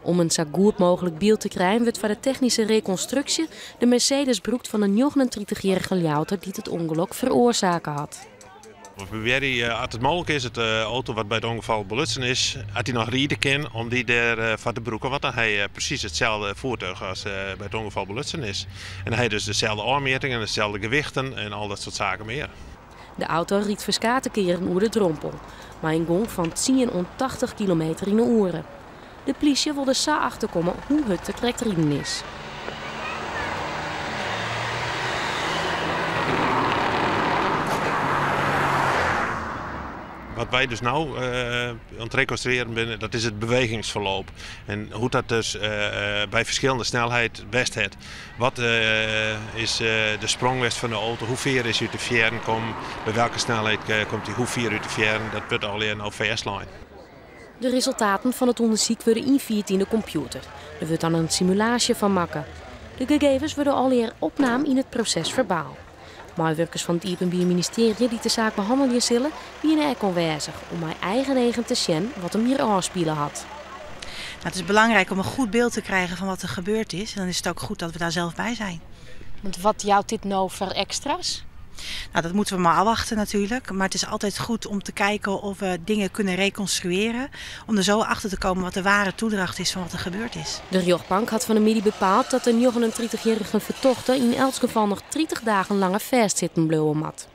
Om in sa goed mooglik byld te krijen wurdt foar de technyske rekonstruksje de Mercedes brûkt fan de njoggenentritichjierrige Ljouwerter dy't it ûngelok feroarsake hat. We probearje as it mooglik is it auto wat by it ûngefal belutsen is, as dy noch ride kin, om dy dêr foar te brûken. Want dan ha je presys itselde voertuig as by it ûngefal belutsen is. En dan ha je dus deselde ôfmjittingen, deselde gewichten en al dat soart saken mear. De auto ried ferskate kearen oer de drompel, mei in gong fan tsien oant 80 kilometer yn 'e oere. De plysje wol der sa achter komme hoe hurd der krekt riden is. Wat wy dus no oan it rekonstruearjen binne, dat is it bewegingsferloop. En hoe't dat dus by ferskillende snelheid west hat. Wat is de sprong west fan de auto, hoe fier is hy út de fearren kommen, by welke snelheid komt hy hoe fier út de fearren, dat wurdt allegear no fêstlein. De resultaten fan it ûndersyk wurde ynfierd yn de kompjûter. Der wurdt dan in simulaasje fan makke. De gegevens wurde allegear opnaam yn it proses-ferbaal. Meiwurkers fan it Iepenbier Ministearje dy't de saak behannelje sille, wiene ek oanwêzich om mei eigen eagen te sjen wat him hjir ôfspile hat. Het is belangrijk om een goed beeld te krijgen van wat er gebeurd is. En dan is het ook goed dat we daar zelf bij zijn. Want wat jout dit no foar ekstra's? Nou, dat moeten we maar afwachten natuurlijk. Maar het is altijd goed om te kijken of we dingen kunnen reconstrueren. Om er zo achter te komen wat de ware toedracht is van wat er gebeurd is. De rjochtbank hat fan 'e middei bepaald dat de njoggenentritichjierrige fertochte yn elts gefal noch 30 dagen langer fêstsitten bliuwe moat.